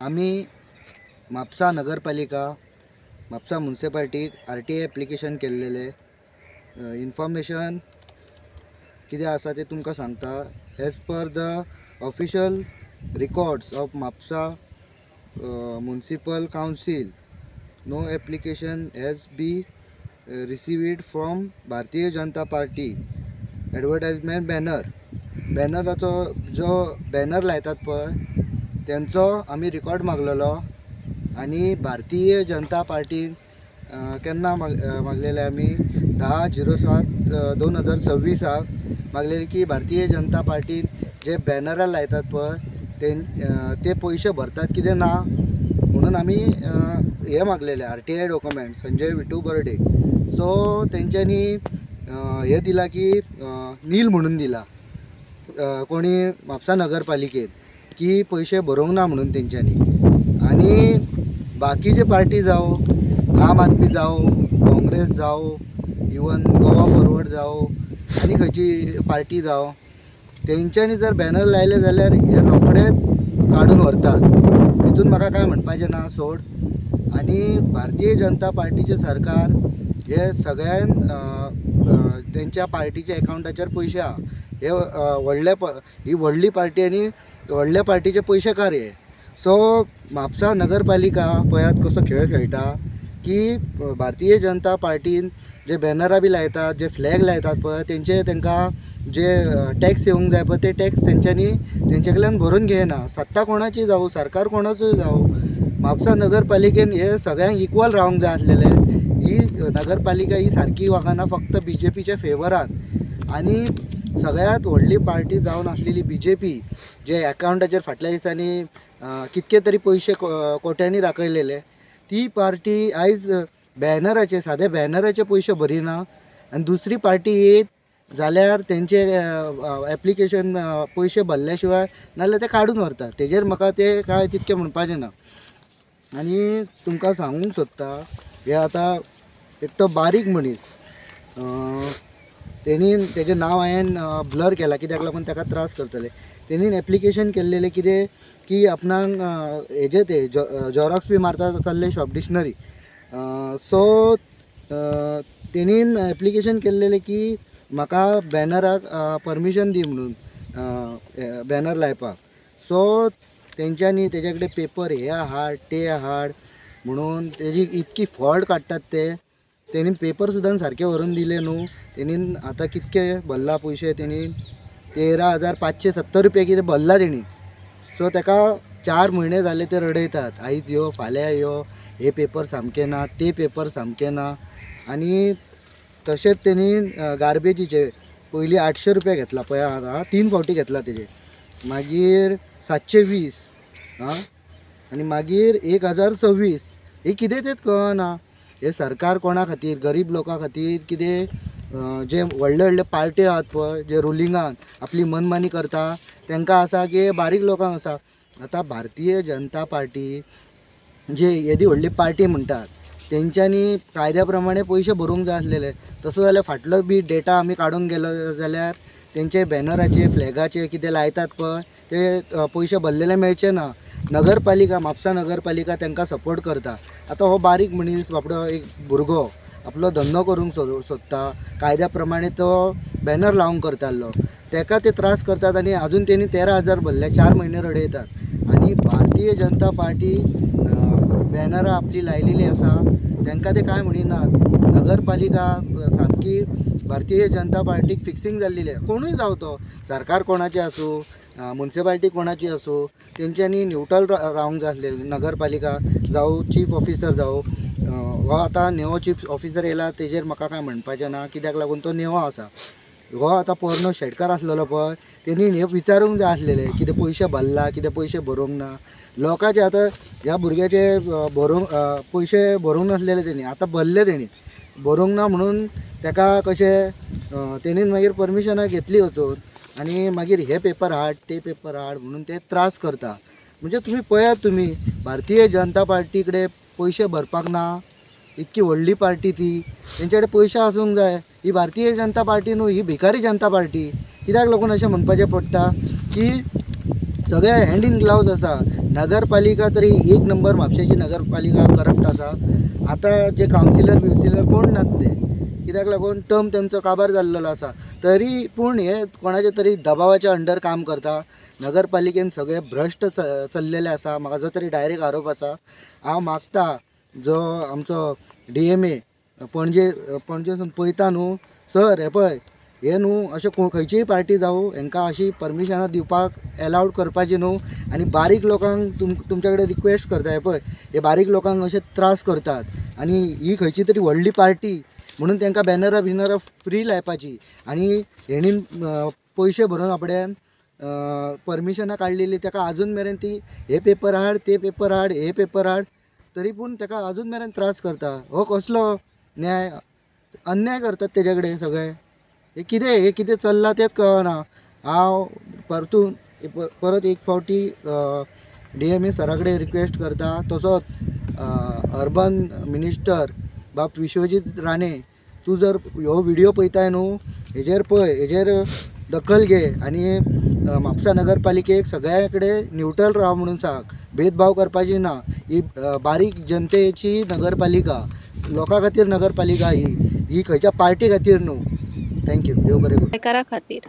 आमी म्हापसा नगरपालिका, Mapusa मुन्सिपाल्टीक RTI application केल्लेलें. इन्फॉर्मेशन कितें आसा तें तुमकां सांगता. As per the official records of Mapusa municipal council, no application has be received from Bharatiya Janata Party advertisement banner. बॅनराचो जो बॅनर लायतात पळय, तेंचो आमी रिकॉर्ड मागलेलो आनी भारतीय जनता पार्टीन केन्ना मागलेले आमी 10/07/2026 मागलेले की भारतीय जनता पार्टीन जे बॅनरां लायतात पळय ते पयशे भरतात कितें ना म्हणून आमी हे मागलेले आरटीआय डॉक्युमेंट संजय विटू बर्डे. सो तेंच्यांनी हे दिला की नील म्हणून दिला कोणी म्हापसा नगरपालिकेन की पयशे भरोंक ना म्हणून तेंच्यांनी. आनी बाकीचे पार्टी जावं, आम आदमी जावं, काँग्रेस जावं, इवन गोवा फॉरवर्ड जावं, आनी खंयची पार्टी जावं, तेंच्यांनी जर बॅनर लायले जाल्यार हे रोखडेच काडून व्हरतात. हितून म्हाका कांय म्हणपाचें ना, सोड. आनी भारतीय जनता पार्टीचें सरकार हे सगळ्यान तेंच्या पार्टीच्या एकावंटाचेर पयशे आहा. हे व्हडले ही व्हडली पार्टी आनी व्हडल्या पार्टीचे पयशेकार हे. सो म्हापसा नगरपालिका पळयात कसो खेळ खेळटा की भारतीय जनता पार्टीन जे बॅनरां बी लायतात, जे फ्लॅग लायतात पळय, तेंचे तेंकां जे टॅक्स येवंक जाय पळय ते टॅक्स तेंच्यांनी तेंचे कडल्यान भरून घेयना. सत्ता कोणाची जावं, सरकार कोणाचोय जावं, म्हापसा नगरपालिकेन हे सगळ्यांक इक्वल रावंक जाय आसलेलें. ही नगरपालिका ही सारकी वागना, फक्त बीजेपीच्या फेवरान. आनी सगळ्यांत व्हडली पार्टी जावन आसलेली बीजेपी जे एकावंटाचेर फाटल्या दिसांनी कितके तरी पयशे कोट्यांनी दाखयलेले, ती पार्टी आयज बॅनराचे, सादे बॅनराचे पयशे भरिना. आनी दुसरी पार्टी येत जाल्यार तेंचे एप्लिकेशन पयशे भरल्या शिवाय नाजाल्यार ते काडून व्हरतात. तेजेर म्हाका ते कांय तितकें म्हणपाचें ना. आनी तुमकां सांगूंक सोदता, हे आतां एकटो बारीक मनीस, तेणीन तेजें नांव हांवें ब्लर केलां कित्याक लागून ताका त्रास करतले. तेणीन एप्लिकेशन केल्लेलें कितें की आपणाक हेजें ते झेरोक्स बी मारता चल्ले शॉप डिक्शनरी. सो तेणीन एप्लिकेशन केल्लेलें की म्हाका बॅनराक परमिशन दी म्हणून बॅनर लायपाक. सो तेंच्यांनी तेजे कडेन पेपर हे हाड ते हाड म्हणून तेजी इतकी फॉल्ट काडटात ते. तेणीन पेपर सुद्दां सारके व्हरून दिले न्हू. तेणीन आतां कितके भरला पयशे, तेणीन 13,570 रुपया कितें भरला तेणी. सो तेका 4 म्हयने जाले ते रडयतात, आयज यो फाल्यां यो, हे पेपर सामके ना, ते पेपर सामके ना. आनी तशेंच तेणी गार्बेजीचे पयलीं 800 रुपया घेतला पळय, आतां 3 फावटी घेतला तेजे, मागीर 720, आं, आनी मागीर 1026. हे कितें तेंच कळना. हे सरकार कोणा खातीर, गरीब लोकां खातीर कितें जे व्हडले व्हडले पार्टी आहात पळय जे रुलिंगान आपली मनमानी करता तांकां आसा की बारीक लोकांक आसा. आतां भारतीय जनता पार्टी जे येदी व्हडली पार्टी म्हणटात तेंच्यांनी कायद्या प्रमाणे पयशे भरूंक जाय आसलेले. तसो जाल्यार फाटलो बी डेटा आमी काडूंक गेलो जाल्यार तेंचे बॅनराचे फ्लॅगाचे कितें लायतात पळय ते पयशे भरलेले मेळचे ना. नगरपालिका, म्हापसा नगरपालिका तांकां सपोर्ट करता. आतां हो बारीक मनीस बाबडो एक भुरगो आपलो धंदो करूंक सोदता, कायद्या प्रमाणे तो बॅनर लावंक करतालो, तेका ते त्रास करतात. आनी आजून तेणी 13,000 भरले, 4 म्हयने रडयतात. आनी भारतीय जनता पार्टी बॅनरां आपली लायलेली आसा, तांकां ते कांय म्हणिनात. नगरपालिका सामकी भारतीय जनता पार्टीक फिक्सिंग जाल्लेली आसा. कोणूय जावं तो, सरकार कोणाचें आसूं, मुन्सिपाल्टी कोणाची आसूं, तेंच्यांनी न्यूट्रल रावंक जाय आसलेलें. नगरपालिका जावं, चीफ ऑफिसर जावं, हो आतां नवो चीफ ऑफिसर येयला तेजेर म्हाका कांय म्हणपाचें ना, कित्याक लागून तो नवो आसा. हो आतां पोरनो शेटकार आसलेलो पळय तेणी हें विचारूंक जाय आसलेलें कितें पयशे भरला, कितें पयशे भरूंक ना. लोकांचे आतां ह्या भुरग्याचे भरूंक पयशे भरूंक नासलेले तेणी, आतां भरले तेणी, भरूंक ना म्हणून तेका कशें तेणीन मागीर परमिशनां घेतली वचून आनी मागीर हे पेपर हाड ते पेपर हाड म्हणून ते त्रास करता. म्हणजे तुमी पळयात, तुमी भारतीय जनता पार्टी कडेन पयशे भरपाक ना, इतकी व्हडली पार्टी ती, तेंचे कडेन पयशे आसूंक जाय. ही भारतीय जनता पार्टी न्हू, ही भिकारी जनता पार्टी. कित्याक लागून अशें म्हणपाचें पडटा की सगळे हँड इन ग्लावज आसा. नगरपालिका तरी एक नंबर म्हापशेची नगरपालिका करप्ट आसा. आतां जे कावन्सिलर बिवन्सिलर कोण नात ते, कित्याक लागून टर्म तेंचो काबार जाल्लेलो आसा. तरी पूण हे कोणाच्या तरी दबावाच्या अंडर काम करता. नगरपालिकेन सगळे भ्रश्ट चल्लेले आसा. म्हाजो तरी डायरेक्ट आरोप आसा. हांव मागता जो आमचो DMA Panaji, पणजेसून पळयता न्हू सर, हे पळय हे न्हू अशें खंयचीय पार्टी जावं, हेंकां अशी परमिशनां दिवपाक एलावड करपाची न्हू. आनी बारीक लोकांक तुमच्या कडेन रिक्वेस्ट करता, हे पळय हे बारीक लोकांक अशे त्रास करतात आनी ही खंयची तरी व्हडली पार्टी म्हणून तांकां बॅनरां बिनरां फ्री लायपाची. आनी हेणीन पयशे भरून आपल्यान परमिशनां काडलेली, ताका आजून मेरेन ती हे पेपर हाड, ते पेपर हाड, हे पेपर हाड, तरी पूण ताका आजून मेरेन त्रास करता. हो कसलो न्याय? अन्याय करतात तेज्या कडेन सगळे. हे कितें, हे कितें चल्लां तेंच कळना. हांव परतून परत एक फावटी DMA सरा कडेन रिक्वेस्ट करता. तसोच अर्बन मिनिस्टर बाब विश्वजीत राणे, तूं जर हो विडियो पळयताय न्हू, हेजेर पळय, हेजेर दखल घे आनी म्हापसा नगरपालिकेक सगळ्या कडेन न्युट्रल राव म्हणून सांग. भेदभाव करपाची ना. ही बारीक जनतेची नगरपालिका, लोकां खातीर नगरपालिका ही, ही खंयच्या पार्टी खातीर न्हू. Thank you. देव बरें करूं. गोंयकारा खातीर.